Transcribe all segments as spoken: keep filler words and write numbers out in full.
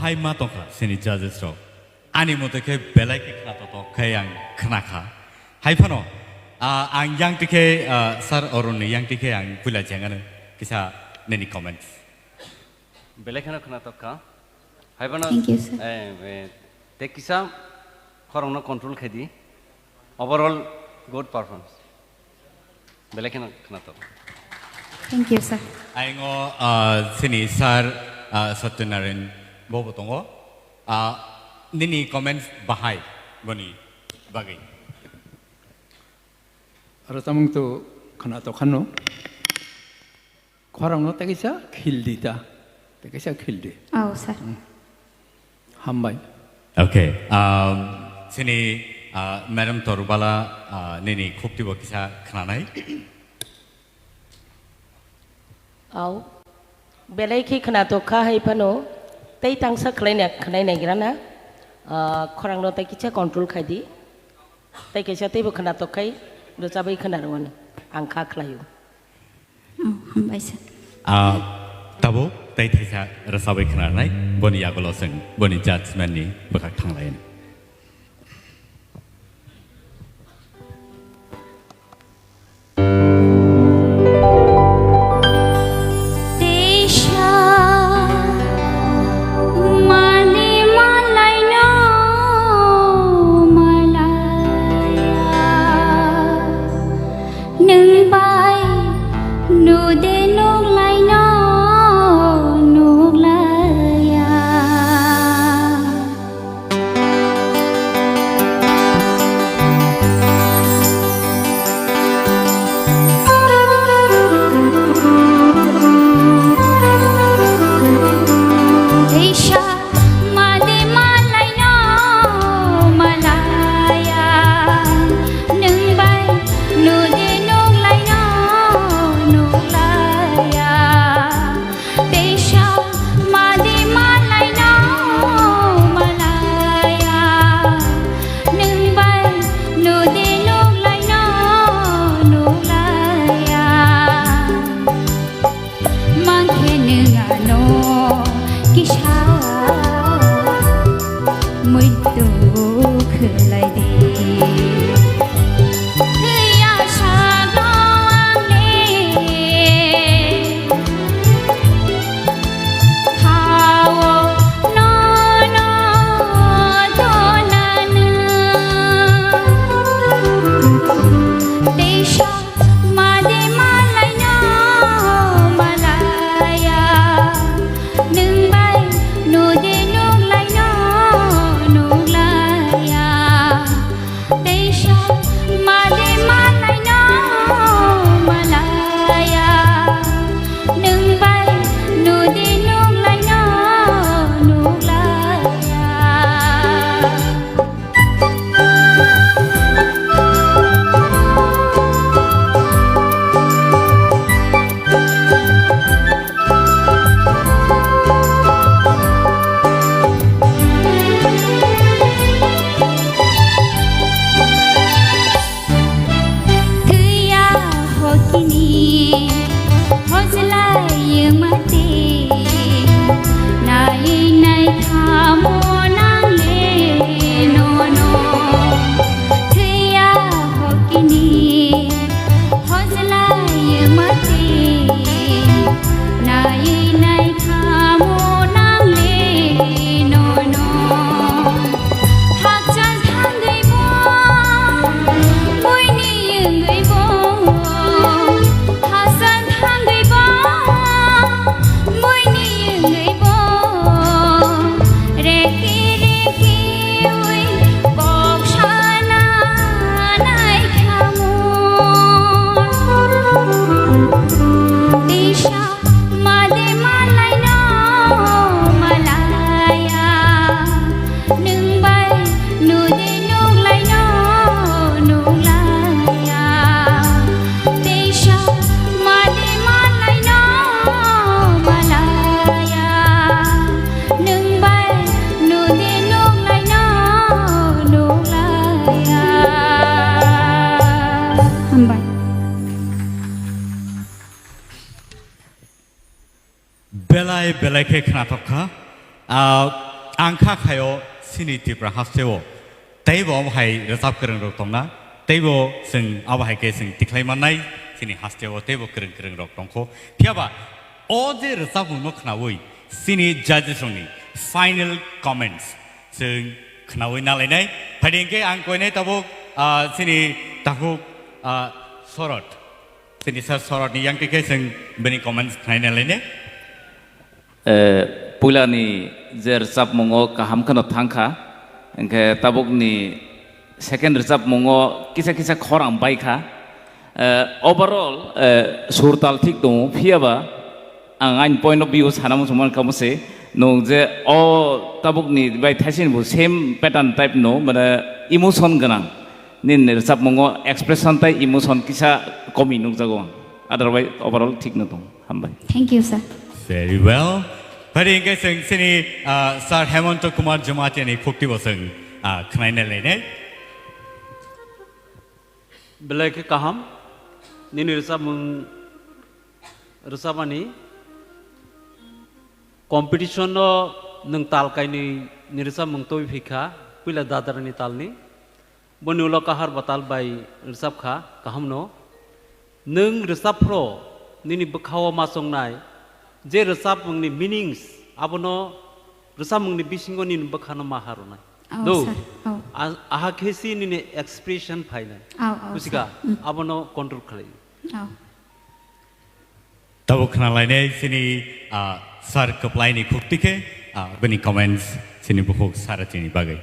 Hai ma tongkha sini judges rok. Ani mote khe belai khe khna totok khe ang khna kha. Hai phano, ah, ang yang tikhe, ah, Sir Arun ni yang tikhe ang puila jeng ano kisa nini comments. Belai kheno khna tokkha. Hai phano, Thank you, sir. Eh, eh, te kisa khorokno control khai di. Overall good performance. Belai kheno khna tok. Thank you, sir. Aingo, ah, sini Sir, ah, Satyanarayan bobo tongo. Ah, nini comments bahai boni bagwi. Aro tamung tu khna tokhano. Khorang no tei kaisa khil di ta. Tei kaisa khil di. Oh, sir. Hmm. Hambai. Okay. Um, sini, uh, Madam Torubala, uh, nini khukti bo kisa khnanai. Au. Belai khe khna tokha hai phano. Tei tangsa khlai na, khnai nai gira na. Uh, khorang no tei kisa control khai di. Tei kaisa teibo khna tok khai, rwchabwi khna rwano. Ang kha khlaio. Oh, hambai sir. Ah, tabuk tei thaisa rwchabwi khna rwnai, boni yagulo chwng boni judgment ni bwkhak thanglaini. Teisa mani malaino malaya. Nwng bai nude nuklaino nuklaiya. Teisa madi malaino malaya, nwng bai nudi nuklaino nuklaiya. Teisa madi malaino malaya, nwng bai nudi nuklaino nuklaiya. Mangkhe nwng ano kisa muitu khwlai di. Thwiya sakno ang le khao nono donanw. Teisa madi malaino malaya, nwng bai nudi nuklaino nuklaiya. Teisa madi malaino malaya, nwng bai nudi nuklaino nuklaiya. Thwiya hokini hojlai mati, nai nai khamo nang le nono. Thwiya hokini hojlai mati, nai nai khamo nang le nono. Hakchal thangwi bo, buini wngwi bo. Hakchal thangwi bo, buini wngwi bo. Reki reki wi kok sana nai khamu. Tisa madi malaino malaya, nwng bai nudi nuklaino nuklaiya. Teisa madi malaino malaya, nwng bai nudi nuklaino nuklaiya. Hambai. Belai belai khe khnathok kha. Ah, Ang kha khaio chini Tripura hasteo teibo omo hai rwchap kwrwng rok tongna, teibo chwng abo hai khe chwng tikhlai mannai chini hasteo teibo kwrwng kwrwng rok tongkho. Phiyaba o je rwchapmung no khnaui chini judges rokni final comments chwng khnaui nalainai. Phaidi hwnkhe ang koinai tabuk, ah, chini takhuk, ah, Sorot. Chini sir Sorot ni yang tikhe chwng bini comments khnai nalainai. Eh, puilani je rwchapmungo kaham kheno thangkha, hwnkhe tabukni second rwchapmungo kisa kisa khorang baikha. Eh, overall, eh, sur tal thik tongo, phiyaba ang ani point of view sana muchungma kamo se, nwng je o tabukni bai thaisini bo same pattern type no, mane emotion gwnang nini rwchapmungo expression tai emotion kisa komi nukjago ang, otherwise overall thik no tongo. Hambai. Thank you, sir. Very well. Phaidi hwnkhe chwng chini, ah, Sir Hemanta Kumar Jamatia ni khukti bo chwng, ah, khnaina lainai. Belai khe kaham. Nini rwchapmung rwchapmani competition no nwng tal kainwi ni rwchapmung twi phikha, puila dadarani talni. Boni ulo kahar batal bai rwchapkha, kahamno. Nwng rwchapphro nini bwkhao ma chongnai je rwchapmungni meanings, abono rwchapmungni bisingo nini bwkhano ma harwnai. Oh, do. Sir. Oh. A-, aha khe si nini expression phainai. Oh, oh, Buchika, sir. Mm. Abono control khlai. Oh. Tabuk khna lainai chini, ah, sir kwplaini khukti khe, ah, bini comments chini bukhuk sara chini bagwi.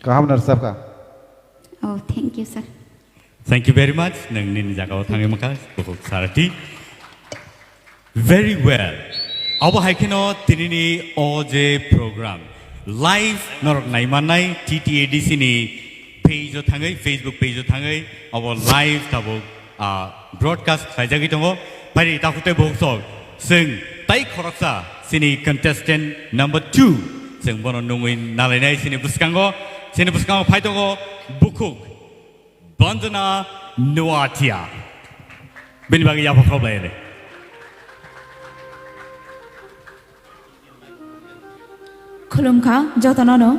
Kaham no rwchapkha. Oh, thank you, sir. Thank you very much. Nwng nini jagao thangwi mankha, bukhuk sarati. Very well. Abo hai kheno tinini o je program live norok naimannai T T A D C ni page o thangwi, Facebook page o thangwi, abo live tabuk ah, broadcast khlaijagwi tongo. Phaidi takhuk tei bukhuk sok, chwng tai khoroksa chini contestant number two, chwng bono nungwi nalainai chini bwskango. Chini bwskango phai tongo bukhuk Banjana Noatia. Bini bagwi yapha khop lai rw. Khulumkha jotono no.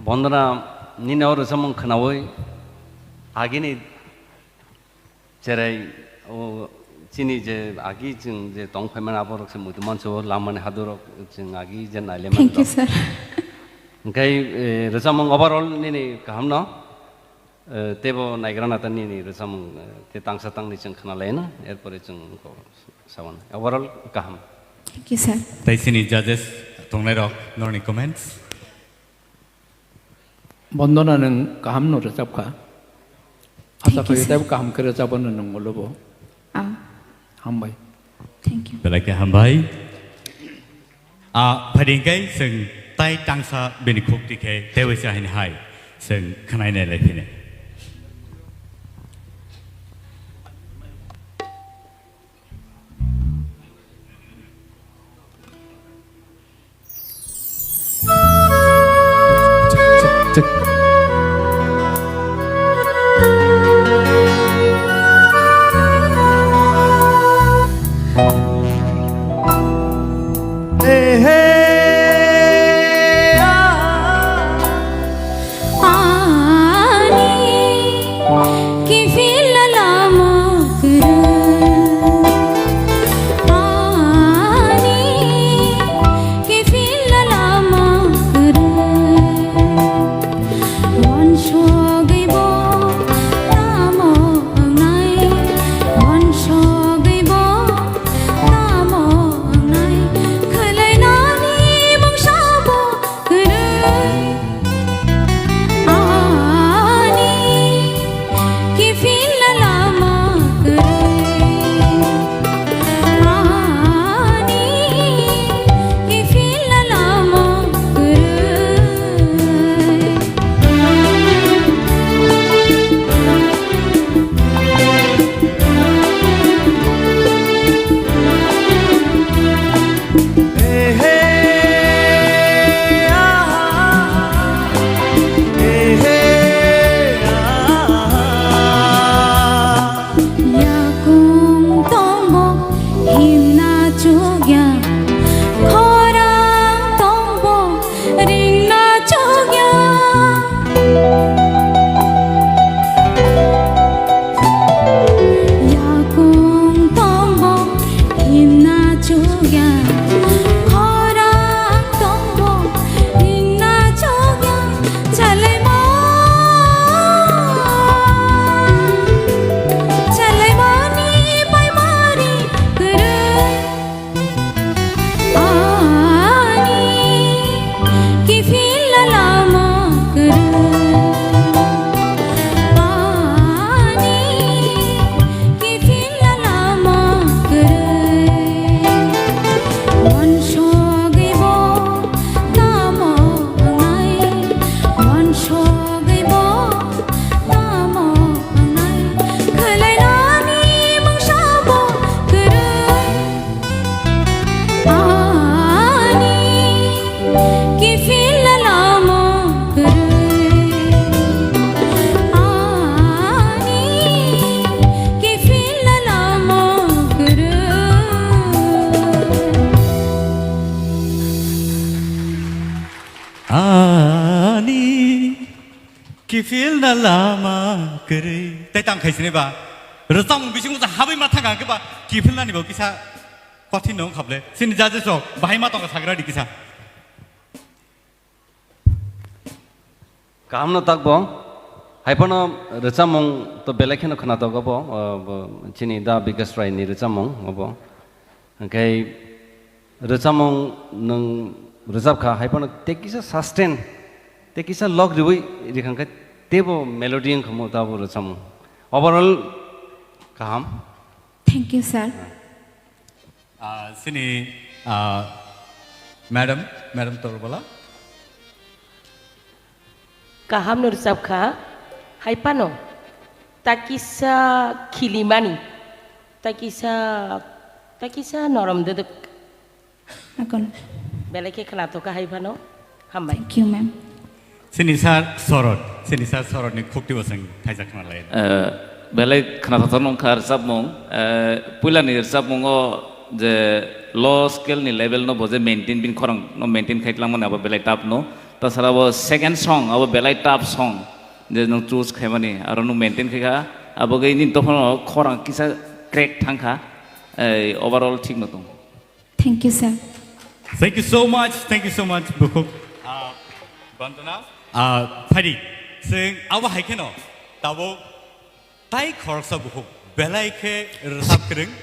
Bondona, nini o rwchapmung khwnaui agini cherai o chini je agi chwng je tong phaimani aborok se muitu manso lamani hadurok chwng agi je nailemani Thank you, rok. Sir. Hwnkhe, eh, rwchapmung overall nini kahamno, eh, teibo naigra nata nini rwchapmung, eh, te tangsa tangni chwng khwnalaino, erpore chwng ko sawan. Overall kaham. Thank you, sir. Tai sini judges tongnai rok, norni comments? Bondona, nwng kaham no rwchap kha. Asa Thank you, khayo sir. Teibo kaham khe rwchap no nwng ulo bo. Ah. Hambai. Thank you. Belai khe hambai. Ah, phaidi hwnkhe chwng tai tangsa bini khuk tikhe teibo se haini hai chwng khwnai nai lai phini. Ani kiphilna lama kwrwi. Ani kiphilna lama kwrwi. Wansugwi bo tamo wngnai, wansugwi bo tamo wngnai, khwlainani mungsa bo kwrwi. Ani kiphilna lama kwrwi. Ani kiphilna lama kwrwi. Yakung tongbo himna chukya, khorang tongbo ringna chukya. Yakung tongbo himna chukya, khorang tongbo ringna chukya. Chalaima, chalaimani paimari kwrwi. Ani kiphilna lama kwrwi. Ani kiphilna lama kwrwi. Wansugwi bo tamo wngnai, wansugwi bo tamo wngnai, khwlainani mungsa bo kwrwi. Ani kiphilna lama kwrwi. Ani kiphilna lama kwrwi. Ani kiphilna lama kwrwi. Tei tang khai sini ba. Rwchapmung bisingo sa habai ma thang khe ba kiphilnani bo kisa kothin no wngkha ble. Sini judges rok bahai ma tongkha sagra di kisa. Kaham no tak bo. Hai phano rwchapmung to belai kheno khwnatok obo, uh, bo chini Da Bikas Rai ni rwchapmung obo. Hwnkhe rwchapmung nwng rwchap kha, hai phano tei kisa sustain, tei kisa lok riui rikha khe teibo melody wngkha mo tabo rwchapmung. Overall kaham. Thank you, sir. Ah, sini, ah, madam, madam Torbala. Kaham no rwchap kha, hai phano Takisa khilimani, takisa, takisa norom dwdwk. Akon. Belai khe khwnathok kha hai phano. Hambai. Thank you, ma'am. Sini sir Sorot, sini sir Sorot ni khukti bo chwng thaijak khna lai. Eh, belai khwnathok nung kha rwchapmung. Eh, puila ni rwchapmung o je low scale ni level no bo je maintain, bini khorang no maintain khai tlangmani abo belai tough no. Tasara bo second song abo belai tough song. Je nung choose khaimani, aro nung maintain khai kha, abo gwi nini dophano khorang kisa crack thang kha, ei, overall thik no tong. Thank you, sir. Thank you so much, thank you so much, bukhuk. Ah, Bandana. Ah, Phadi, chwng abo hai kheno, tabuk tai khoroksa bukhuk, belai khe rwchap kwrwng,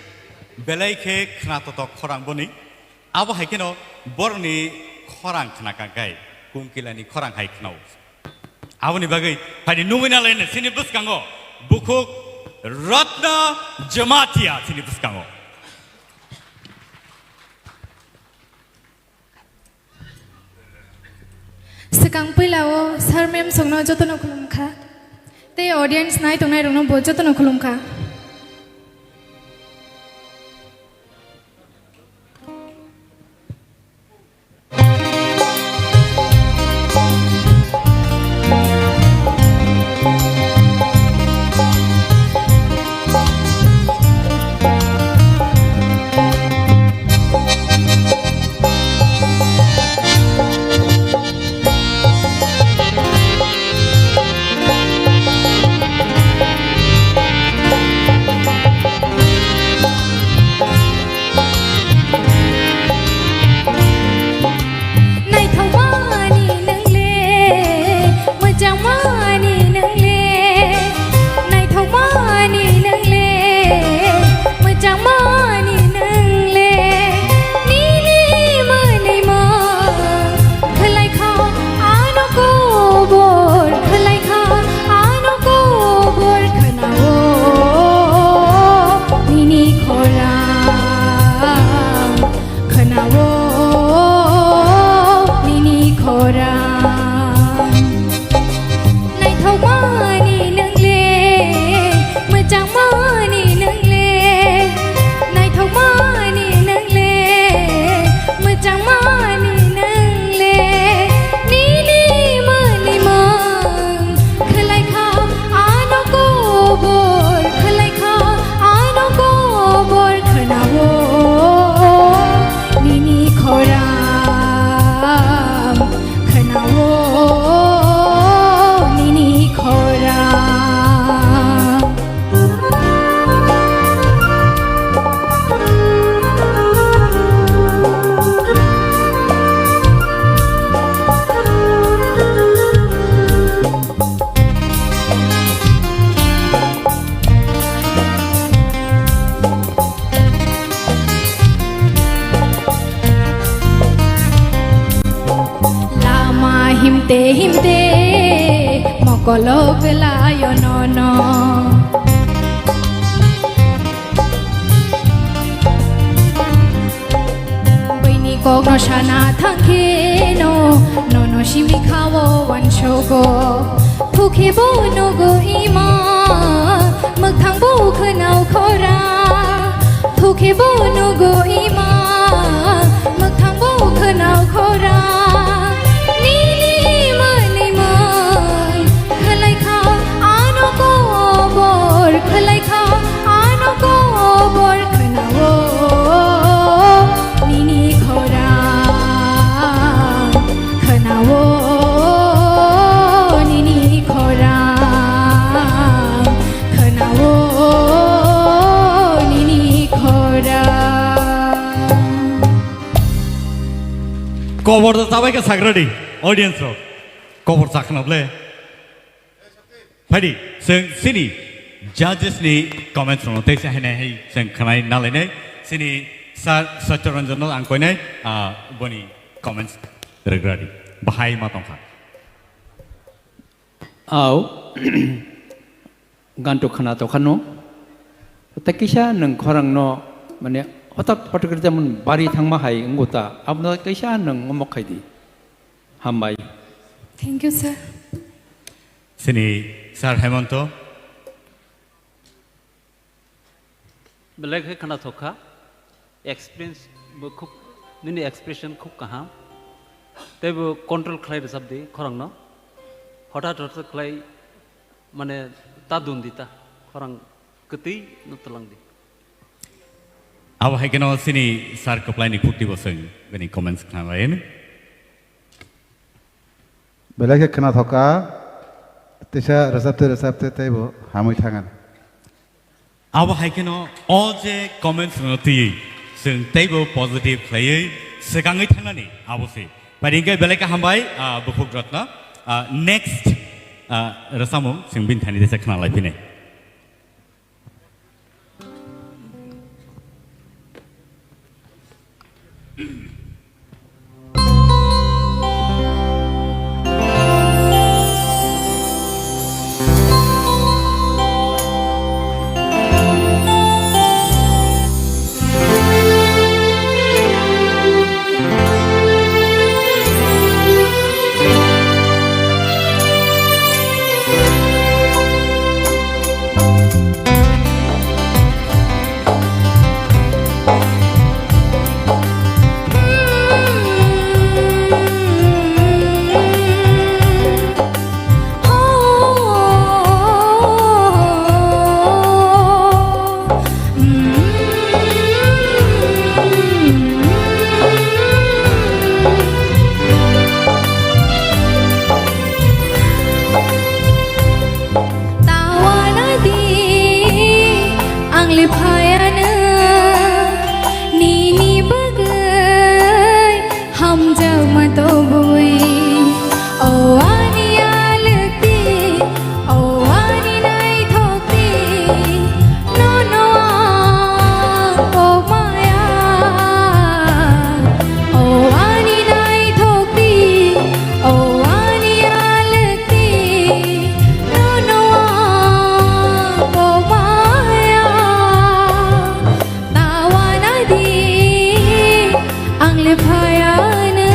belai khe khna totok khorang boni, abo hai kheno borokni khorang khna kha khe, Kungkilani khorang hai khna-o. Aboni bagwi phaidi nungwi nalaino chini bwskango bukhuk Ratna Jamatia chini bwskango. Swkang puila o sir ma'am songno jotono khulum kha. Tei audience nai tongnai rokno bo jotono khulum kha. Naithokmani nwngle, mwchangmani nwngle, naithokmani nwngle, mwchangmani nwngle, nini mwnwi mung khwlai kha ano kobor, khwlai kha ano kobor khwnao nini khorang. Khwnao nini khorang. Naithokmani nwngle, mwchangmani nwngle, naithokmani nwngle, mwchangmani nwngle, nini mwnwi mung khwlai kha ano kobor, khwlai kha ano kobor khwnao nini khorang, khwnao nini khorang. Lama himte himte mokolo kelayo nono. Buini kokno sana thangkheno, nono simi khao wansogo. Thukhe bo nugo ima, mwkhang bo khwnao khora. Thukhe bo nugo ima, mwkhang bo khwnao khora. Nini mwnwi mung khwlai kha ano kobor, khwlai kha ano kobor khwnao nini khorang, khwnao nini khorang, khwnao nini khorang. Kobor da chabai kha sagradi audience rok. Kobor chakna ble. Phaidi, chwng chini judges ni comments rokno teisa hainai hai chwng khwnai nalainai. Chini Sir Satya Ranjan no ang koinai, ah, boni comments rwgradi. Bahai ma tongkha. Au, ganto khwna tokha no. Tei kisa nwng khorang no, mane, hotak hotak khe jemon bari thangma hai wngbo ta. Abono kisa nwng omok khai di. Hambai. Thank you, sir. Chini Sir Hemonto. Belai khe khwnathok kha, experience bo khub, nini expression khub kaham, tei bo control khlai rwchap di khorang no, hothat hothat khlai mane ta dun di ta, khorang kwtwi no twlang di. Abo hai kheno chini sir kwplai ni khukti bo chwng bini comments khna lai. Belai khe khwnathok kha, tisa rwchapte rwchapte teibo hamwi thangan. Abo hai kheno o je comments rwno twiwi chwng teibo positive khlaiwi swkangwi thangnani abo se. Pari hwnkhe belai khe hambai, ah, Bukhuk Ratna. Ah, next, ah, rwchapmung chwng bini thani tisa khna lai phinai. Tawana di ang le phayano nini bagwi hamjakma tobwi. O ani alwkti, o ani naithokti, nono ang kokmaya. O ani naithokti, o ani alwkti, nono ang kokmaya. Tawana di ang le phayano.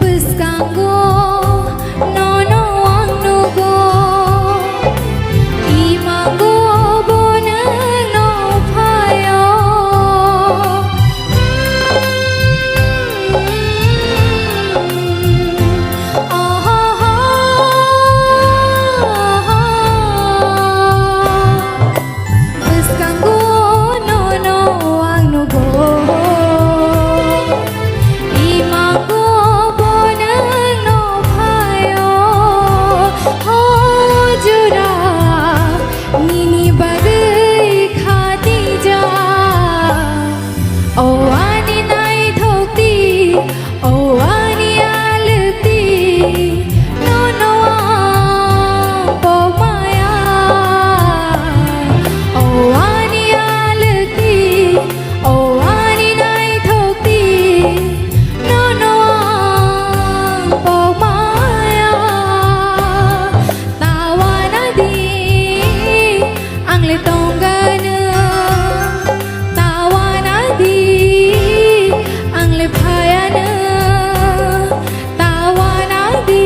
Bwskango nono ang nugo, imango bo nwng no phaio. Bwskango nono ang nugo, imango bo nwng no phaio. O jora nini bagwi khatijak. O ani naithokti, o ani alwkti, nono ang kokmaya. O ani alwkti, o ani naithokti, nono ang kokmaya. Tawana di ang le tongano, tawana di ang le phayano, tawana di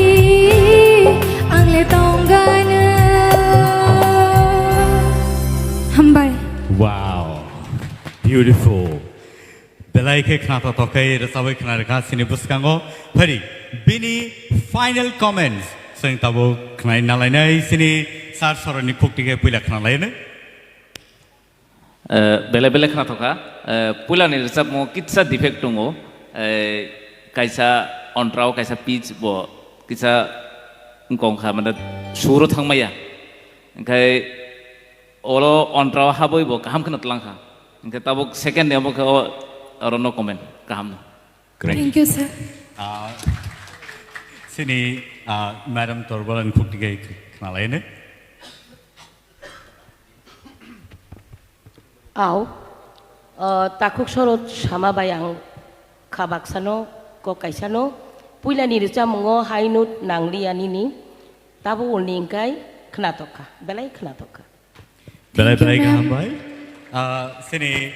ang le tongano. Hambai. Wow, beautiful. Belai khe khna tokthok khe rwchabwi khna rwkha chini bwskango. Phari bini final comments chwng tabuk khnai nalainai chini sir soroni khukti khe puila khna lainai. Eh, belai belai khna thokha. Eh, puilani rwchapmo kitsa defect tongo. Eh, kaisa ontrao kaisa pitch bo kitsa wngkong kha, mane suro thangmaya. Hwnkhe oro ontrao habwi bo kaham kheno twlang kha. Hwnkhe tabuk second ni omo khe o Oro no comment. Kaham no. Great. Thank you, sir. Ah, sini, ah, Madam Torbola ni khukti gai khnalaini. Au, ah, takhuk sorot sama bai ang kha baksano, kok kaisano, puilani rwchapmungo hai note nangliya nini, tabo ulni wngkai khnatok kha, belai khnatok kha. Belai Thank you, belai ma'am. Kaham bai. Ah, sini,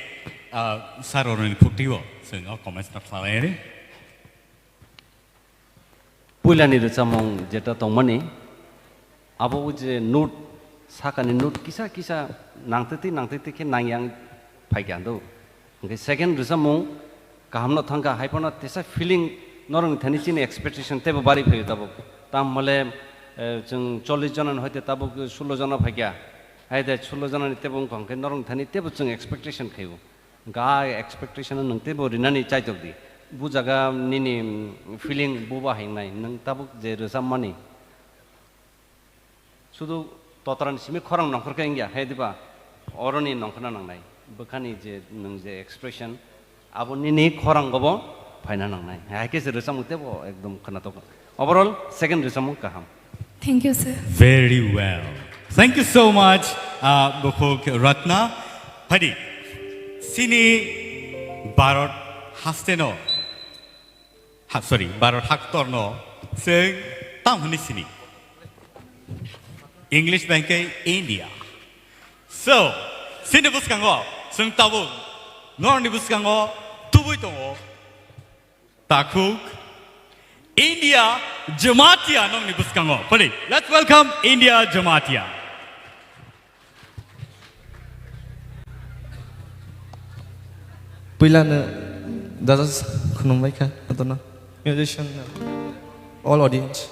ah, sir oroni khukti o, sini o comments no khlai ri. Puilani rwchapmung jeta tongmani, abo o je note, sakani note kisa kisa nangtwtwi nangtwtwi khe nangyang phaikha do. Hwnkhe second rwchapmung kahamno thangkha, haiphano tesa feeling norokni thani chini expectation teibo bari phaio tabuk. Tamhole, eh, chwng chollish jona ni hoite tabuk sullo jona phaikha. Haide sullo jona ni teibo wngkha hwnkhe norokni thani teibo chwng expectation khaio. Hwnkhe a expectation no nwng teibo rinani chaitok di. Bu jaga nini, mm, feeling buba hingnai, nwng tabuk je rwchapmani. Sudu totrani simi khorang nongkhor khe wngya, he diba? Oroni nongkhorna nangnai. Bwkhani je nwng je expression, abo nini khorangobo phaina nangnai. Hai khe se rwchapmung teibo ekdom khwnatok. Overall, second rwchapmung kaham. Thank you, sir. Very well. Thank you so much, uh, Bukhuk Ratna. Phaidi, sini Bharat hasteno, ha, sorry, Bharat haktorno chwng tam hwnwi sini. English bai khe India. So, sini bwskango chwng tabuk norokni bwskango tubui tongo. Takhuk, India Jamatia nokni bwskango. Pwli, let's welcome India Jamatia. Puilano judges khulumbaikha, jotono musician, all audience.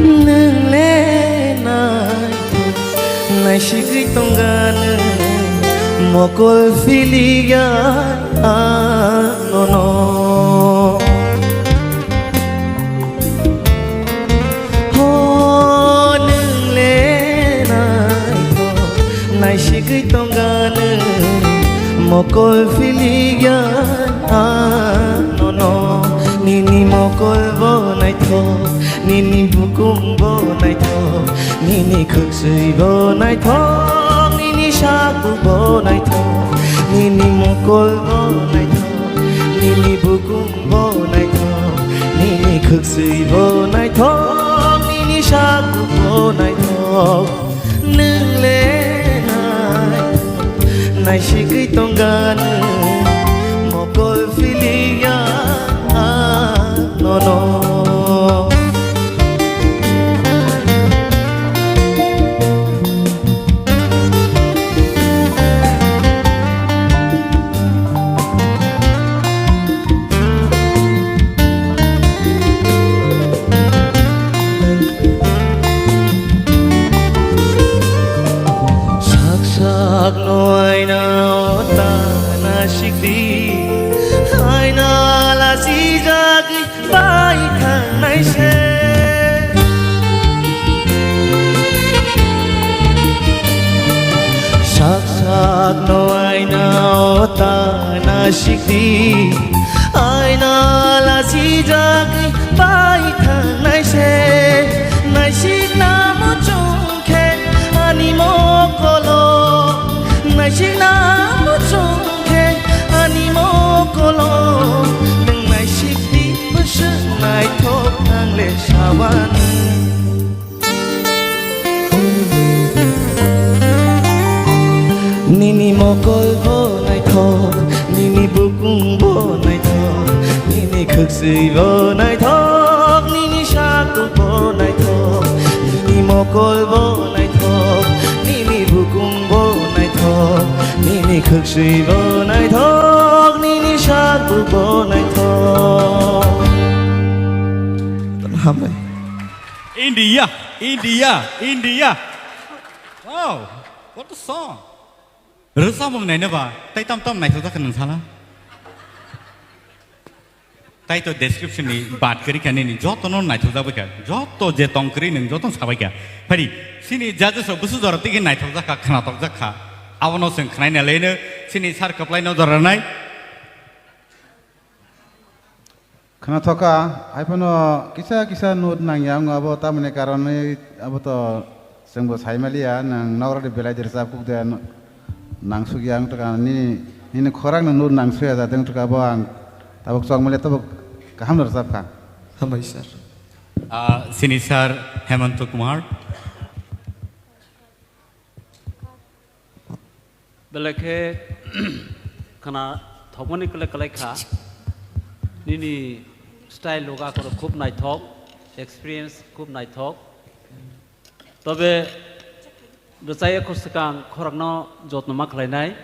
Nwng le naithok, naisigwi tongga nwng, mokol philikya anono. Ho, nwng le naithok, naisigwi tongga nwng, mokol philikya anono. Nini mokol bo naithok, nini bukum bo naithok, nini khwksui bo naithok, nini saku bo naithok, nini mokol bo naithok, nini bukum bo naithok, nini khwksui bo naithok, nini saku bo naithok. Nwng le nai, naisigwi tongga nwng, mokol philikya anono. Sak sak no aina o ta nasikdi, aina lasijagwi bai thangnai se. Sak sak no aina o ta nasikdi, aina lasijagwi bai thangnai se. Naisikna muchung khe ani mokolo, naisikna muchung khe ani mokolo, nwng naisikdi bwswk naithok ang le sabani. Nini mokol bo naithok. Nini bukung bo naithok, nini khwksui bo naithok, nini satung bo naithok, nini mokol bo naithok, nini bukung bo naithok, nini khwksui bo naithok, nini satung bo naithok. Hambai. India, India, India. Wow, what a song. Rwchapmung naina ba, tai tam tam naithok jak kha nwng sala. Tai to description ni bat kwrwi kha nini, joto no naithok jak bai kha, joto je tong kwrwi nwng joto no sabai kha. Phari, chini judges rok busu jora tigi naithok jak kha, khnatok jak kha. Abono chwng khnaina leno, chini sir kwplai no jora nai. Khwnathoka, haiphano kisa kisa note nangya wngo abo, tamoni karonwi abo to chwngbo saimaliya, nwng nokrokni belai de rwchap kuk de, nang sukya wng tongkha, nini, nini khorang no note nang suya jat wng tongkha, abo ang tabuk chokmaliya, tabuk kaham no rwchap kha. Hambai sir. Ah, sini sir Hemanta Kumar. Belai khe khwna thokmani kwlai kwlai kha. Nini style loga koro khub naithok, experience khub naithok. Tobe rwchaya kho swkang khorokno jotno ma khlainai.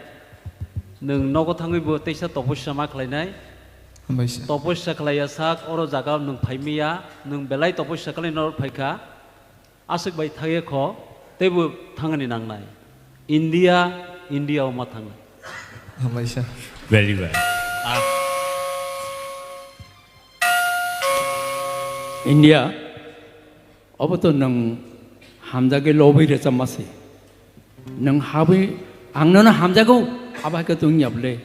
Nwng nogo thangwi bo teisa topossa ma khlainai. Hambai sir. Topossa khlaiya sak oro jaga nwng phaimiya, nwng belai topossa khlai norok phaikha. Aswk bai thangya kho, teibo thangani nangnai. India, India o ma thangnai. Hambai sir. Very well. Ah. India, obo to nwng hamjagwi lobwi rwchapma se. Nwng habwi ang nono hamjago, abo hai khe to wngya bwle.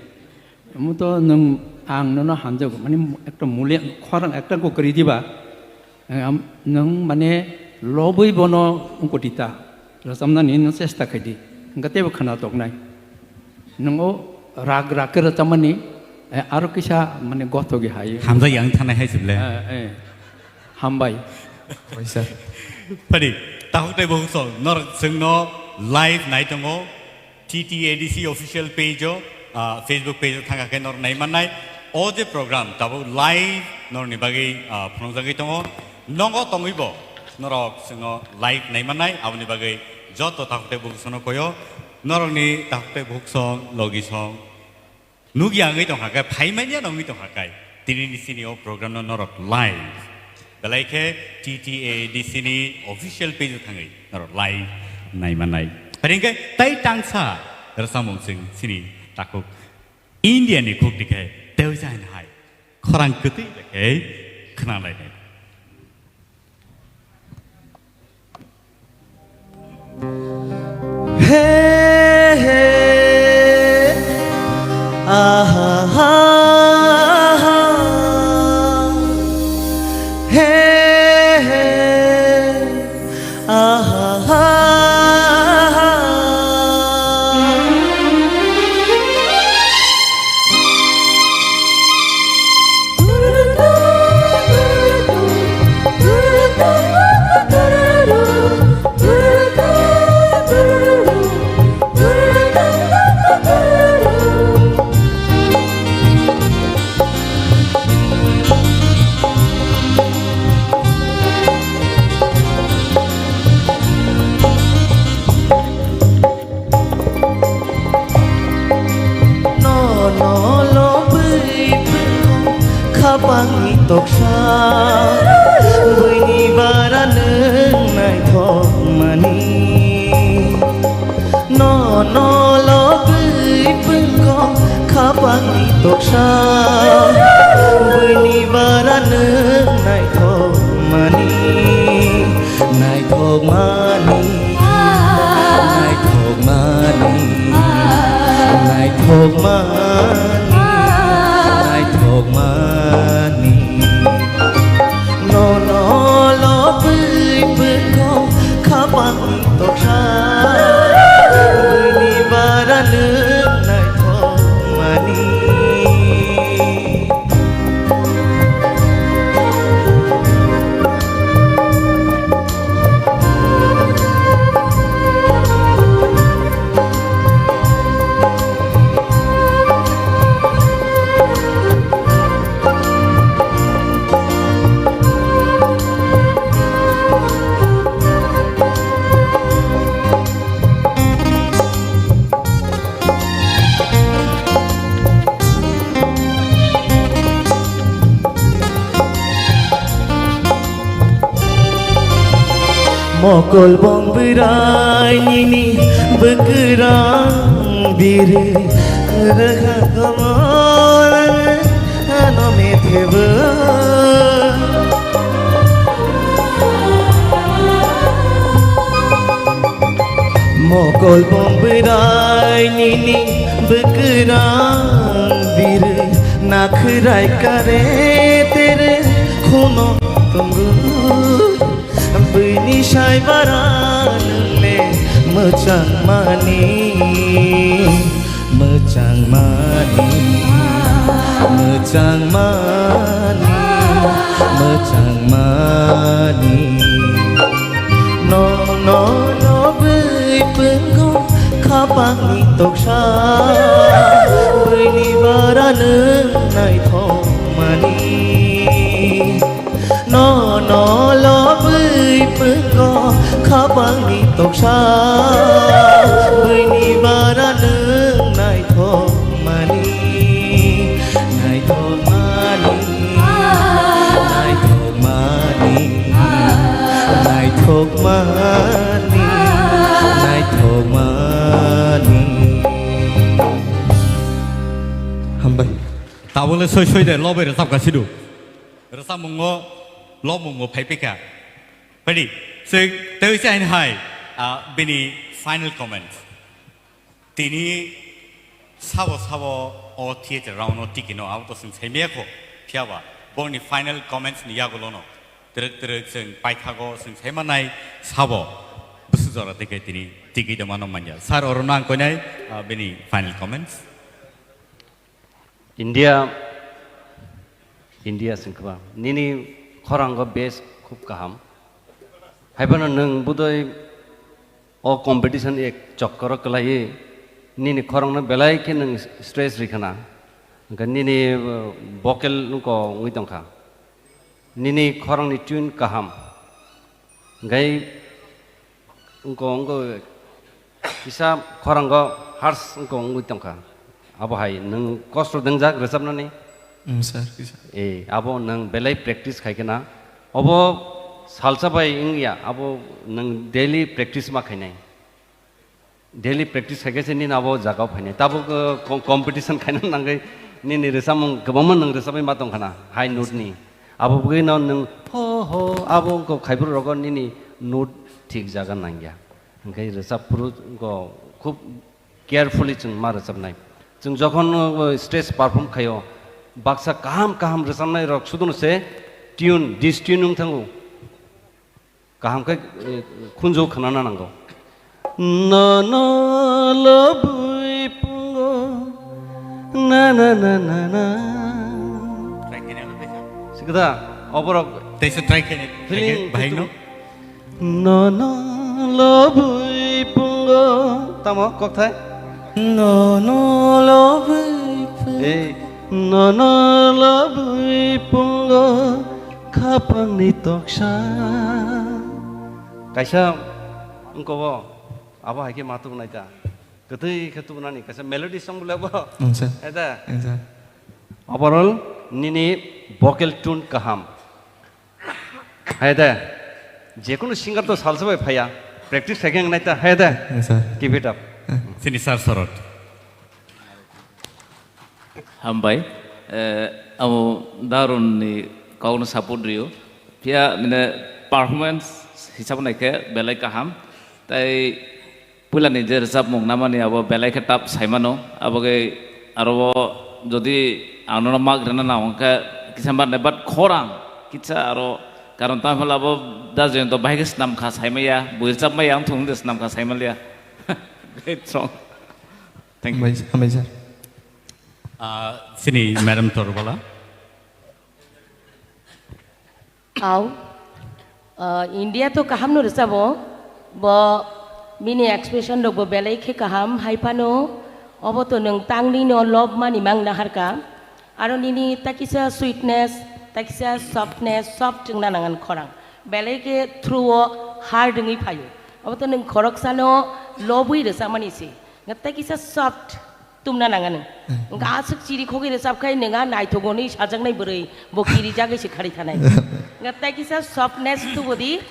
Omo to nwng ang nono hamjago, mane ekta mule khorang ekta ko kwrwi diba. Am, nwng mane lobwi bono wngkoti ta, rwchapnani no chesta khai di, hwnkhe teibo khwna toknai. Nwng o rag rag khe rwchapmani, eh, aro kisa mane gothogi hai. Hamjak yang thanai hai se ble. Eh, eh. Hambai. Hambai sir. Phadi, takhuk tei bukhuk song, norok chwngno live nai tongo. T T A D C official page o, ah, Facebook page o thangkha khe norok nai mannai. O je program tabuk live norokni bagwi, ah, phunukjagwi tongo. Nogo tongwibo norok chwngno live nai mannai, aboni bagwi joto takhuk tei bukhuk songno koyo. Norokni takhuk tei bukhuk song, logi song nukya wngwi tongkha khe, phaimanya wngwi tongkha khe, tinini chini o program no norok live. Belai khe T T A D C ni official page o thangwi norok live nai mannai. Phari hwnkhe tai tangsa rwchapmung chwng chini takhuk India ni khuk tikhe tei jani hai khorang kwtwi bai khe khwnalainai. He, he, aha, ha, ha. He, he, aha, ha, ha. Nono lobwi phungo khapangni toksa, buini bara nwng naithokmani. Nono lobwi phungo khapangni toksa, buini bara nwng naithokmani. Naithokmani, naithokmani, naithokmani, naithokmani. Nono lobwi phungo khapang toksa, buini bara nwng naithokmani. Mokol bong bwrai nini bwkrang biri rwkha komor ano methebo. Mokol bong bwrai nini bwkrang biri nakhrai kare tere khuno tongo. Bini sai bara nungle mwchang mani, mwchang mani, mwchang mani, mwchang mani. No, no, no, bui pungo khapangni toksa, bini bara nung naithok mani. No, no, lobwi pungo khapangni toksa, bini bara nung naithok mani, naithok mani, naithok mani, naithok mani, naithok mani. Hambai. Tabole soi soi de lobai rwchapka sidu. Rwchapmungo, lobmungo phai phikha. Phaidi, se tei se hain hai, ah, bini final comments. Tini sabo sabo o theater round o tiki no abo to sing saimaya kho. Phiya ba, boni final comments ni yagulo no. Twrwk twrwk sing paithago sing saimanai sabo. Busu jora tike tini tiki de mano manya. Sir oro nang koinai, ah, bini final comments. India, India singkha ba. Nini khorango base khub kaham. Haiphano nwng budoi o competition ek chokkoro kwlaiwi nini khorangno belai khe nwng stress rikha na. Hwnkhe nini, uh, vocal wngko wngwi tongkha. Nini khorangni tune kaham. Hwnkhe wngko, wngko kisa khorango harsh wngko wngwi tongkha. Abo hai nwng kosto dwngjak rwchapnani? Mm, sir, kisa. Eh, abo nwng belai practice khai khe na. Obo salsa bai wngya, abo nwng daily practice ma khainai. Daily practice khai khe se nini abo jagao phainai. Tabuk, uh, com-, competition khaina nangwi nini rwchapmung kwbangma nwng rwchapwi ma tongkha na, high note ni. Abo bwgwi no nwng ho ho abo wngkha khaibruk rogo nini note thik jaga nangya. Hwnkhe rwchap phuru wngkha khub carefully chwng ma rwchapnai. Chwng jokhon, uh, stage perform khaio, baksa kaham kaham rwchapnai rok sudono se tune, dis tune wng thango. Kaham khe, eh, khunju khnana nango. Nono lobwi pungo, na, na, na, na, na. Try khe nai, try khe. Sikda, oborok. Teisa try khe nai, feeling try khe, bahai no. Nono lobwi pungo. Tamo, kokthai? Nono lobwi pungo. Ei, nono lobwi pungo. Khapangni toksa. Kaisa wngkobo, abo hai khe ma tubunai ta. Kwtwi khe tubunani, kaisa melody song bole bo. Wngsa. Eta. Wngsa. Overall, nini vocal tune kaham. Hai de. Jekunu singer to salsa bai phaya. Practice khai khe wngnai ta. Hai de. Wngsa. Keep it up. Sini sir sorot. Hambai. Eh, amo Darun ni kok no support rio. Phiya nini performance hisab nai khe belai kaham. Tai puila ni je rwchapmung namani abo belai khe tough saimano. Abo khe aro jodi ang nono mak rwna nang khe kisa mar nai, but khorang kisa aro karon tamo abo da Jayanta bahai khe snam kha saimaya, bui rwchapmaya ang thung de snam kha saimaliya. Great song. Thank you. Hambai, hambai sir. Ah, sini Madam Torbala. Au. Ah, India to kaham no rwchabo. Bo bini expression rok bo belai khe kaham. Hai phano obo to nwng tangni no love mani mang naharka. Aro nini takisa sweetness, takisa softness, soft wngna nangan khorang. Belai khe through o hard wngwi phaio. Obo to nwng khoroksano lobwi rwchapmani se. Nga takisa soft tumna nanga nwng. Nga aswk chiri khogwi rwchap khai nwng a naithok hwnwi sajaknai bwrwi bo kiri jagwi se khari thanai. Nga takisa softness tubudi.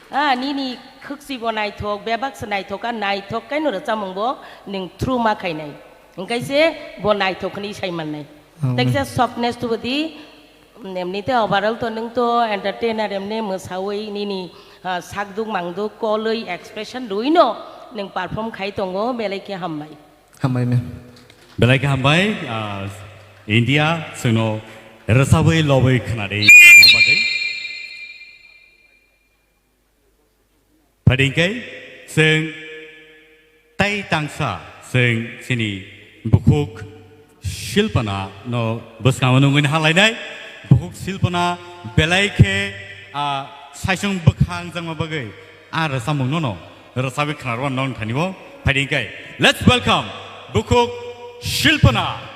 Ah, nini khwksi bo naithok, bebak se naithok, ah, naithok kaino rwchapmung bo nwng through ma khainai. Hwnkhe se bo naithok hwnwi sai mannai. Amen. Teksa softness tubu di, emni te overall to nwng to entertainer emni mwsawi nini, ah, sakduk mangduk kolwi expression rwino nwng perform khai tongo, belai khe hambai. Hambai, ma'am. Belai khe hambai, ah, India, chwngno rwchabwi lobwi khwnadi bagwi. Phaidi hwnkhe, chwng tai tangsa, chwng chini bukhuk Shilpana no bwskango nungwi halainai. Bukhuk Shilpana belai khe, ah, saichung bwkha wngjakma bagwi. A rwchapmung nono rwchabwi khwnarwano nong thani o phaidi hwnkhe. Let's welcome Bukhuk Shilpana.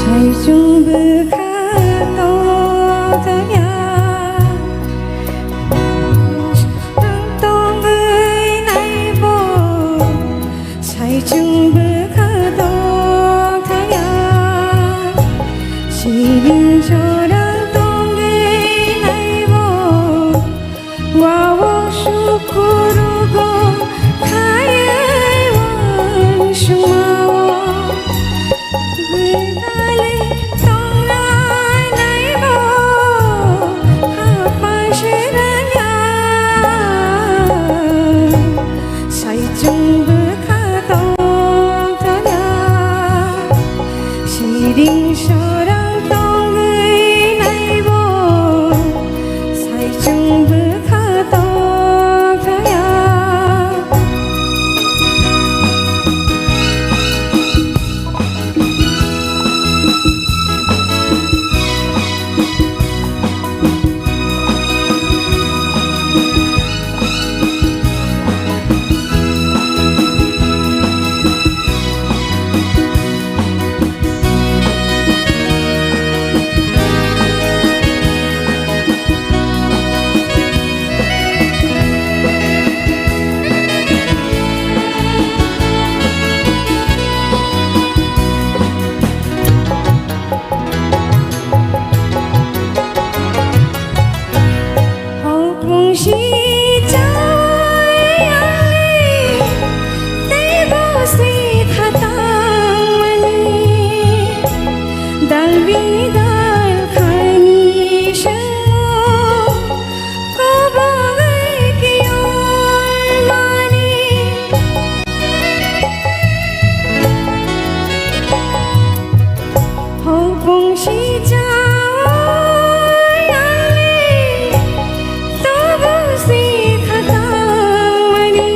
Saichung bwkha tongthaya, ang tongwi naibo. Saichung bwkha tongthaya, siring jorang tongwi naibo. Wao sukurugo khaiwi uansukmao. Bwdalwi tongnai naibo haphang se rwngya. Saichung bwkha tongthaya, siring sorang tongwi naibo, saichung bwkha tongthaya. Hopung si chai ang le, teibo si khatang mani. Dal bidal khaini semo, kobogwi kiyor mani. Hopung si chai ang le, tobo si khatang mani.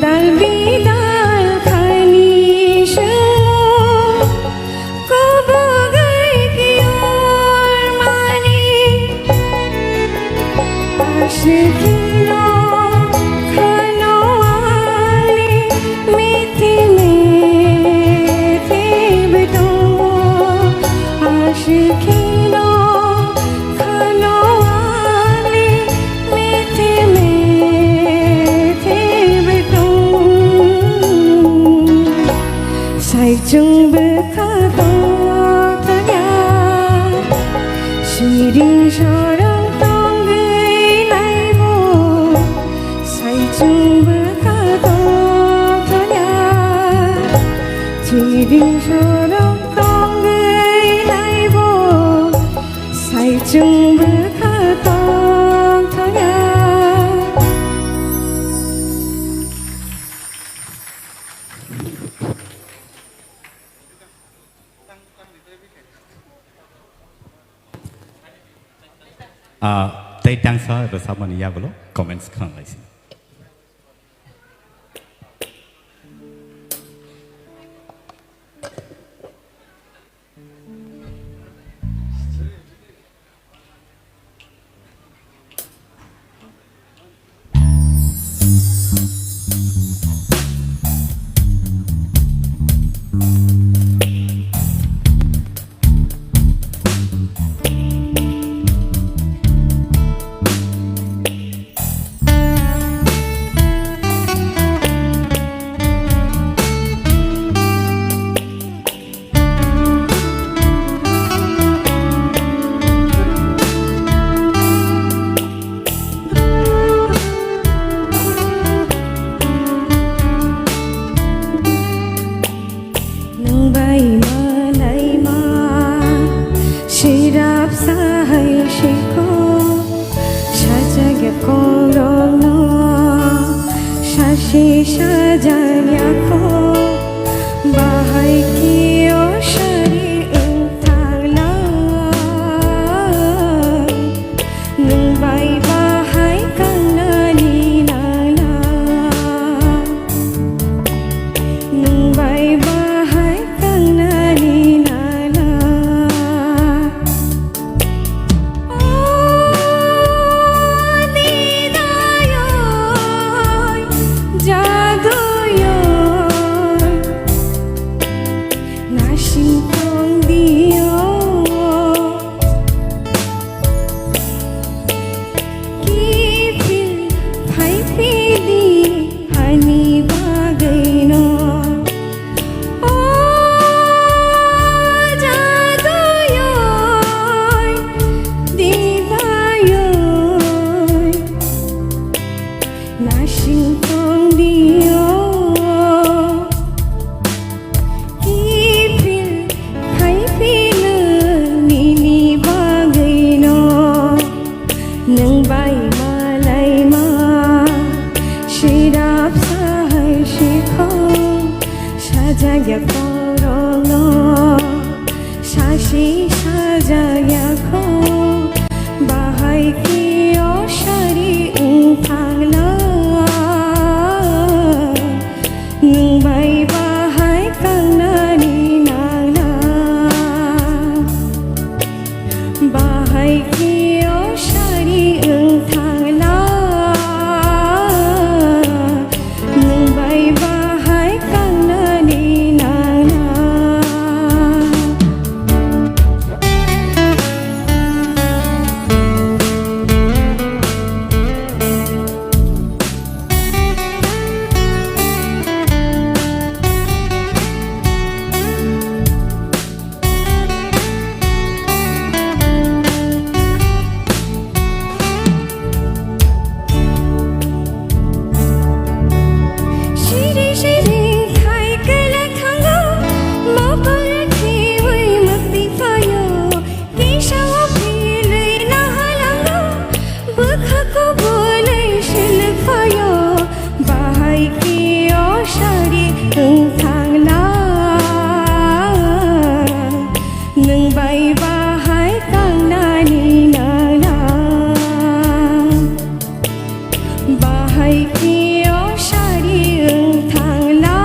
Dal bidal khaini semo, kobogwi kiyor mani. Aswkno khano ani mithi mithi betongo. Ring sorong tongwi naibo, saichung bwkha tongthokya. Ring sorong tongwi naibo, saichung bwkha tongthokya. Ah, tei tangsa rwchapmani yagulo comments khnang lai se. Nwng bai malaima, sirap sahai sikho, sajagya kokrokno, sasi sajakya kho, bahai khe o sari wng thanglai. Nwng bai bahai kangnani nangla. Nwng bai bahai kangnani nangla. O didayoi, jaduyoi, nasing tongdio. Kiphil phaiphidi ani bagwino. O jaduyoi, didayoi, nasing tongdio. Kiphil phaiphino nini bagwino, nwng bai malaima, sirap sahai sikho, sajagya kokrokno, sasi sajakya kho, bahai khe o sari wng thanglai. Nwng bai bahai kangnani nangla, bahai khe o sari wng thanglai. Nwng bai bahai kangnani nangla. Siri siri khai kwlai thango, mokol khiwi mwktwi phaio, kisa o philwi nahalango, bwkha kubulwi silwi phaio, bahai khe o sari wng thanglai. Nwng bai bahai kangnani nangla, bahai khe o sari wng thanglai.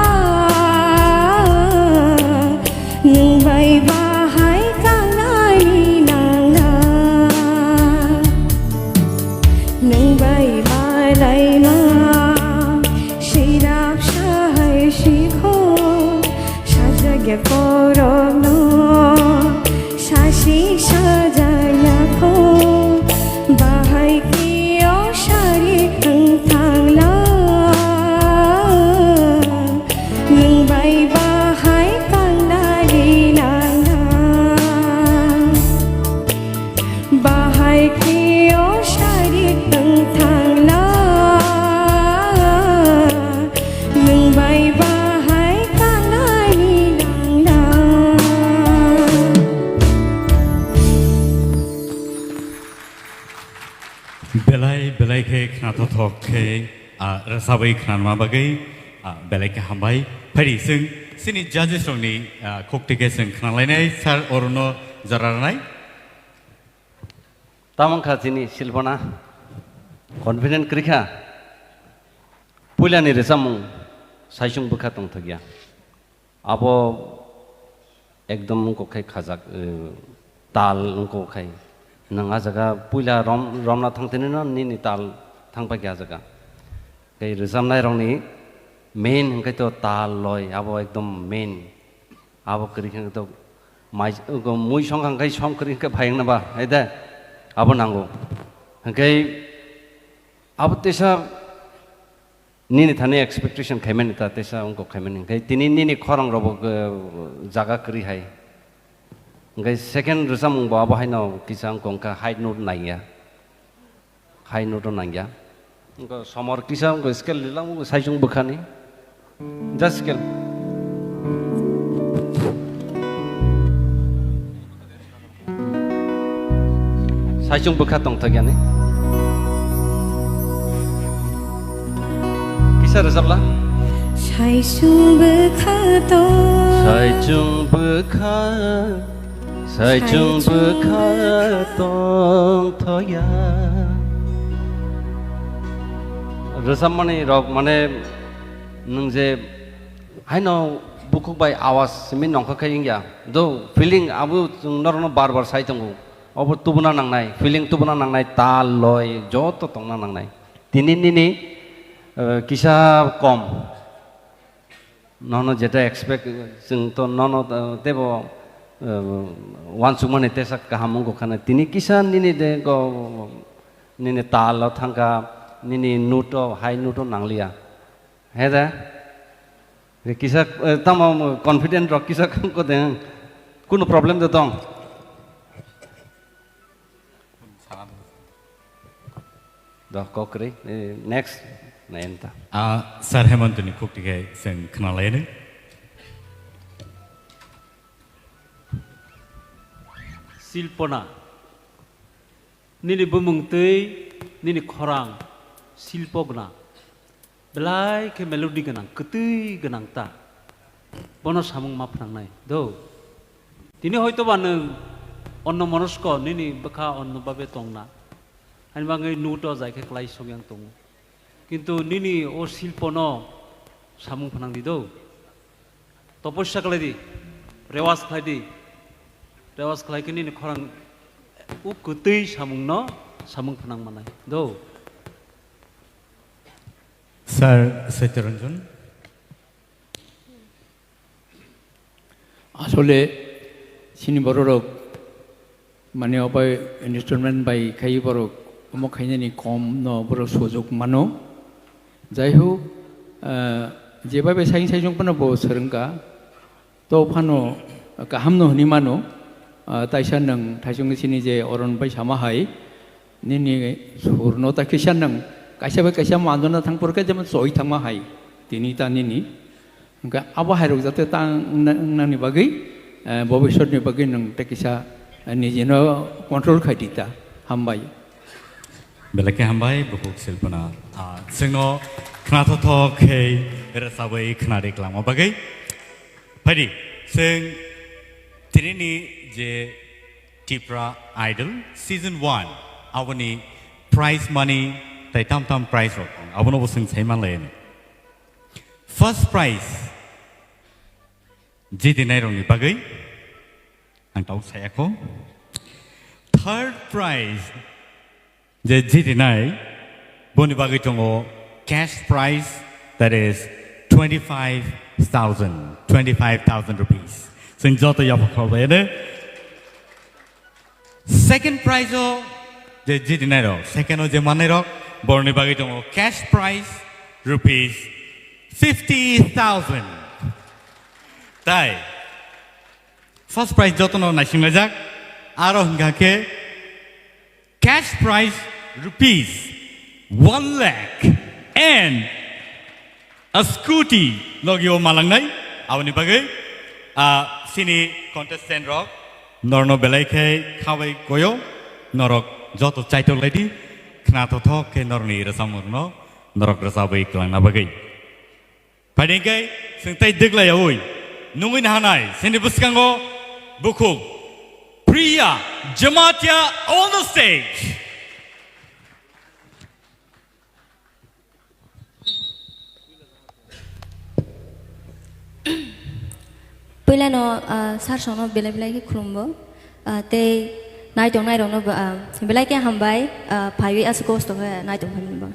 Nwng bai bahai kangnani nangla, nwng bai malaima, sirap sahai sikho, sajakya kokrokno, sasi sajakya kho, bahai khe o sari wng thanglai. Nwng bai bahai kangnani nangla, Belai khe khnathok khe, ah, rwchabwi khnanma bagwi, ah, belai khe hambai. Phaidi chwng chini judges rokni, ah, khukti khe chwng khnalainai sir Arunno jora rwnai. Tamo wngkha chini Silpana, confident kwrwi kha. Puilani rwchapmung Saichung bwkha tongthokya. Abo ekdom wngkok khai khajak, eh, tal wngkok khai. Nwng a jaga puila rom-, romna thangtini no nini tal thangpaikha a jaga. Tei rwchapnairokni main hwnkhe to tal loi, abo ekdom main. Abo kwrwi khe to mai, mui songkha hwnkhe song kwrwi hwnkhe phai wngna ba, hai de? Abo nango. Hwnkhe abo teisa nini thani expectation khaimani ta, teisa wngkok khaimani. Hwnkhe tini nini khorang rokbo, eh, jaga kwrwi hai. Hwnkhe second rwchapmung bo abo haino kisa wngkok, wngkha high note nangya. Hai noto nangya. Wngkha somor kisa wngkha scale lilang wngkha Saichung bwkhani. Just scale. Saichung bwkha tongthok yani. Kisa rwchapla? Saichung bwkha to. Saichung bwkha. Saichung bwkha tongthokya. Rwchapmani rok mane nwng je haino bukhuk bai awas simi nongkha khe wngya. Do feeling abo chwng norokno bar bar sai tongo. Obo tubuna nangnai, feeling tubuna nangnai, tal loi joto tongna nangnai. Tini nini, eh, kisa kom. Nono jeta expect, chwng to nono, uh, tebo, uh, uansukmani tesa kaham wngkha na. Tini kisa nini de go, nini talo thangkha, nini note o, high note o nangliya. He da? Kisa, uh, tamo confident rok kisa ko de, kunu problem de tong? Do, kokrwi. Eh, next, nayan ta. Ah, Sir Hemantoni khukti khe chwng khwnalaini. Silpona, nini bumung twi, nini khorang, silpo gwnang. Belai khe melody gwnang, kwtwi gwnang ta. Bono samung ma phnangnai, do. Tini hoito ba nwng onno monosko, nini bwkha onno babe tongna. Ani bagwi note o jai khe klai sok yang tongo. Kintu nini o silpono samung phnang di do. Topossa khlai di, rewas khlai di. Rewas khlai khe nini khorang o kwtwi samungno samung phnang manai, do. Sir Satyaranjan. Asole, chini bororok, mane, obo instrument bai khai borok omo khainani kom no borok sujok mano. Jai ho, ah, jebabe saing saijong phano bo swrwngkha. To phano kaham no hwnwi mano, ah, taisa nwng thaisong sini je oron bai sama hai, nini sur no ta kisa nwng kaisa bai kaisa mandona thang por khe jemon choi thangma hai, tini ta nini. Hwnkhe abo hai rok jate ta wngna-, wngnani bagwi, eh, bobiswt ni bagwi nwng tei kisa, eh, niji no control khai di ta. Hambai. Belai khe hambai, bukhuk silpana. Ah, chwngno khnathok thok khe rwchabwi khnari kwlangma bagwi. Phaidi, chwng tinini je Tipra Idol Season one, aboni prize money tai tam tam prize rok tong, abono bo chwng sai manlai ani. First prize, jitinairokni bagwi ang tabuk saya kho. Third prize, je jitinai, boni bagwi tongo cash prize, that is twenty-five thousand, twenty-five thousand rupees. Chwng joto yapha khorbai ene. Second prize o je jitinairok, second o je mannairok, boroni bagwi tongo cash prize rupees fifty thousand. Tai first prize jotono naisinglaijak, aro hwnkha khe cash prize rupees one lakh and a scooty logi o malangnai, aboni bagwi, ah, sini contestant rok norno belai khe khabai koyo, norok joto chaitok laidi. khna thothok khe norokni rwchapmungno norok rwchapwi kwlangna bagwi. Phaidi hwnkhe chwng tei dwglaiyaui nungwi nahanai chini bwskango bukhuk Priya Jamatia on the stage. Puilano, ah, sir songno belai belai khe khulumgo, ah, tei naitong nairokno bo, ah, belai khe hambai, ah, phaiwi aswk kosto khe naitong phaimani bo.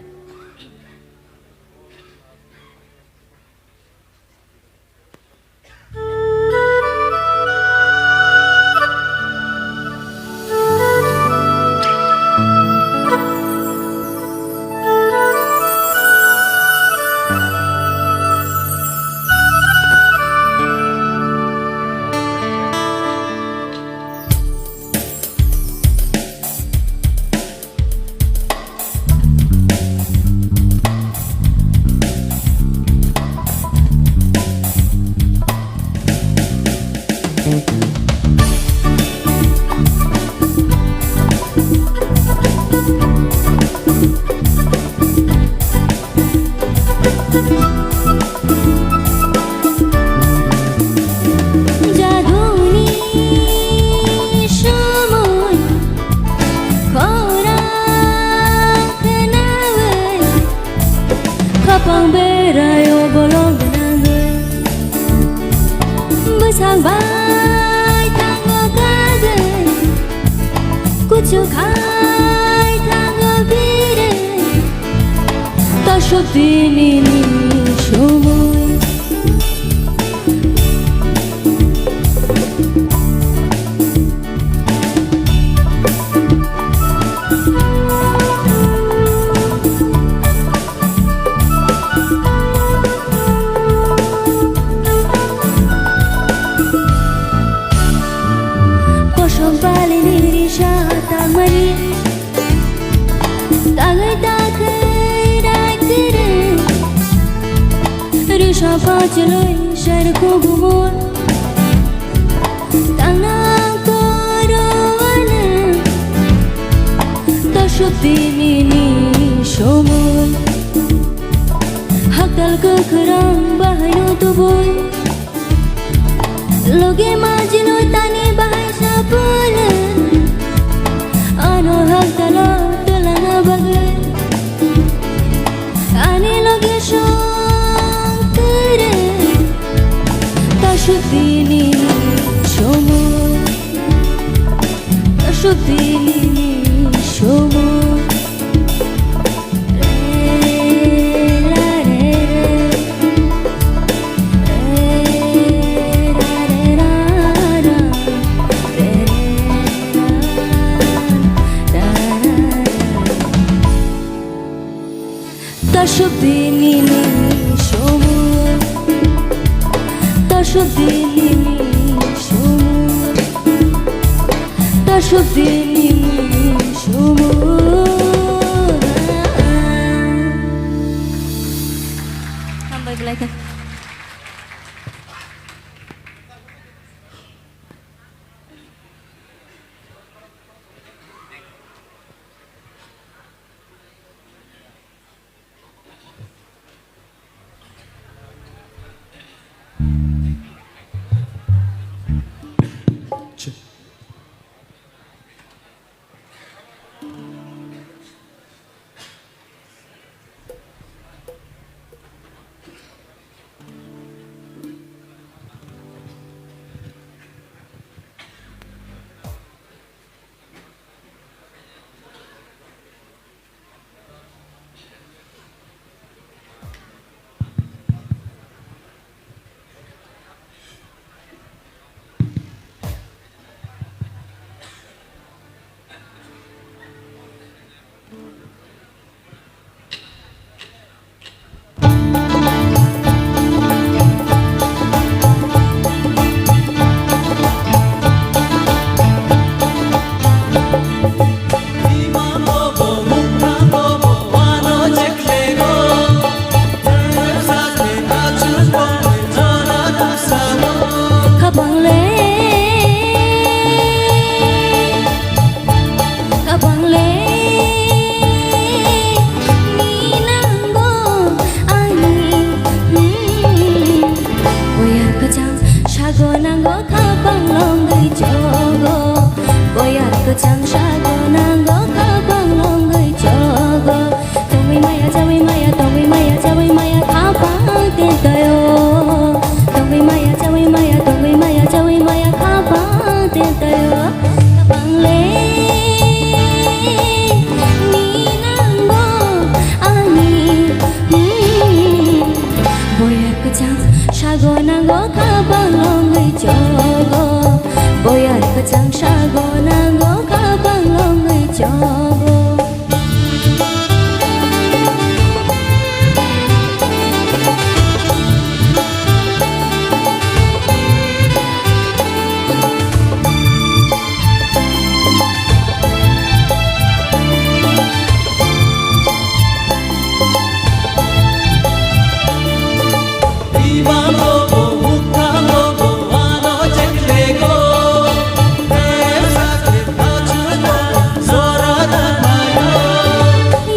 Jaduni somoi khorang khnawi, khapang berai o bolong gwnangwi. Bwsang bai thango kagwi, kuchuk hai thango biri. Tasuk tini ni somoi. Kosom pali ni risa tangmani. Tangwi takhwi rai kiri, risa pacheloi sar kugumor. Tangnang koro wane, tasuk tini ni somoi. Haktal kwkhwrang bahaino tubui. Loge majino tani bahai sapule, ano haktalo tolana bagwi. Ani loge songkere, tasuk tini somoi, tasuk tini somoi. Tasuk tini ni somoi, tasuk tini ni somoi, tasuk tini ni somoi. Hambai belai khe. Tayo, kapang le, ni nango, ani, hmm. Boyar kwchang sago nango, kapang longwi chogo. Boyar kwchang sago nango, kapang longwi chogo.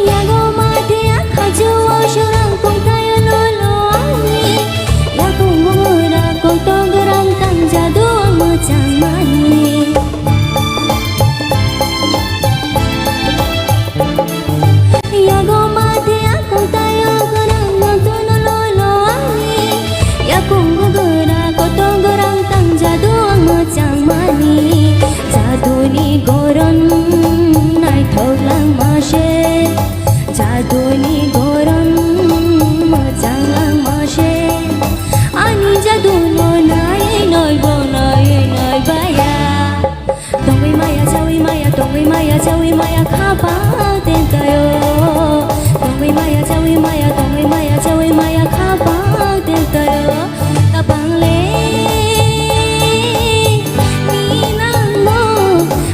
Yago mate akhajo o sorang kongtayo lolo ani. Yakung mora koto gorang tang jadu ang mochangmani. Yago mate akong tayo gorang nontono lolo ani. Yakung gogora koto gorang tang jadu ang mochangmani. Jaduni goron naithok langma se. Jaduni goron mochang langma se. Ani jaduno nai noi bo noi noi baya. Tongwi maya, chawi maya, tongwi maya, chawi maya, khapang tentayo. Tongwi maya, chawi maya, tongwi maya, chawi maya, khapang tentayo. Kapang le, ni nangno,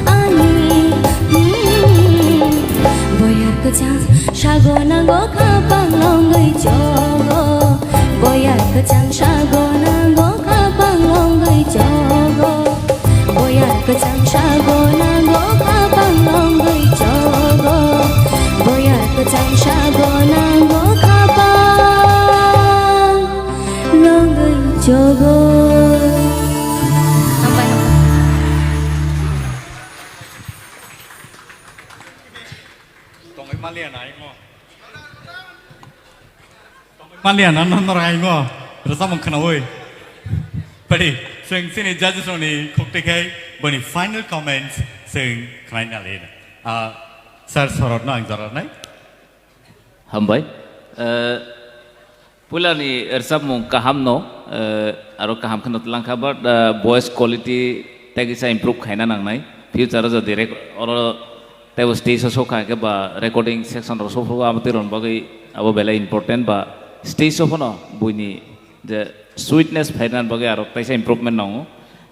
ani, hmm. Boyar kwchang sago nango, khapang longwi chogo. Boyar kwchang sago nango, khapang longwi chogo. Boyar kwchang sago nango, khapang longwi chogo. Boyar kwchang sago nango, khapang longwi chogo. Hambai. Tongwi maliya nai mo. Maliya na no norai ngo rwchapmung khnaui. Padi, chwng chini judges rokni khukti khai boni final comments chwng khnaina le. Ah, sir, sorotno ang jora nai. Hambai. Eh, puilani rwchapmung kaham no, eh, aro kaham kheno twlang kha, but, eh, voice quality tei kisa improve khaina nangnai. Future o jodi rek-, oro tei bo stage o sokha khe ba recording section rok sokha abo twi rwna bagwi abo belai important ba stage o phano buini je sweetness phaina bagwi aro taisa improvement nango.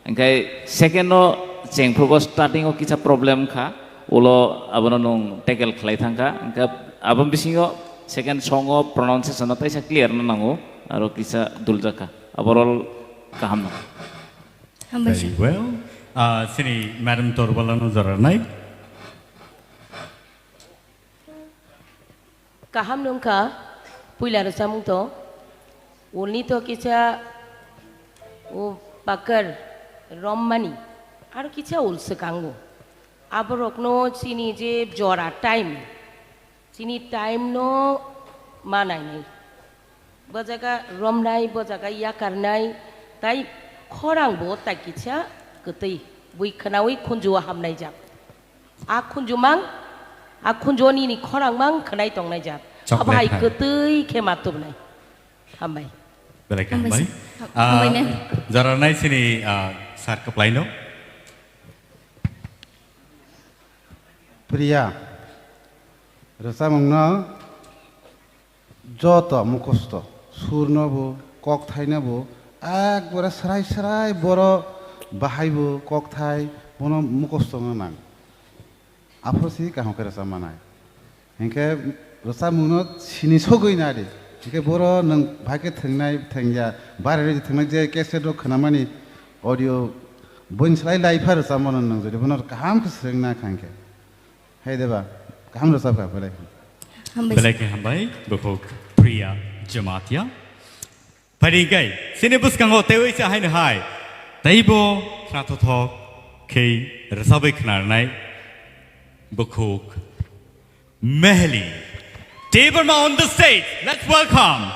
Hinkhe second o chengphrugo starting o kisa problem kha, ulo abono nwng tackle khlai thangkha. Hinkhe aboni bisingo second song o pronunciation no taisa clear no nango, aro kisa duljakha. Overall kaham nango. Hambai sir. Very well. Ah, chini Madam Torbala no jora nai. Kaham nungkha, puila rwchapmung to, ulni to kisa, o pakar, rommani, aro kisa ul swkango. Aborokno chini je jora time, chini time no ma nainai. Bo jaga romnai, bo jaga yakarnai, tai khorang bo tai kisa kwtwi, bui khnaui khunju o hamnai jak. A khunjumang, a khunju nini khorangmang khwnai tongnai jak. Chocolate Abo hai hai. Kwtwi khe ma tubnai. Hambai. Belai khe Hambai hambai. Sir. Ah, Hambai, ma'am. Jora nai sini, ah, sir kwplaino. Priya, rwchapmungno Joto mukhusto, surno bo, kokthaino bo, ekbare srai srai boro bahai bo, kokthai bono mukhusto wngna nang. Aphuru si kaham khe rwchap manai. Hinkhe rwchapmungno sini sogwi nadi. Hinkhe boro nwng bahai khe thwngnai, thwngya, bare rwi thwngnai je cassette rok khwnamani audio boin slai lai pha rwchapmano nwng jodi bono kaham khe swrwngna kha hinkhe. Hai deba, kaham rwchapkha, belai. Hambai. Belai khe hambai, bukhuk Priya Jamatia. Phaidi kai, sini bwskango teiwi se haino hai. Teibo khnathothok khe rwchapwi khnarnai bukhuk Mehli Debbarma on the stage. Let's welcome.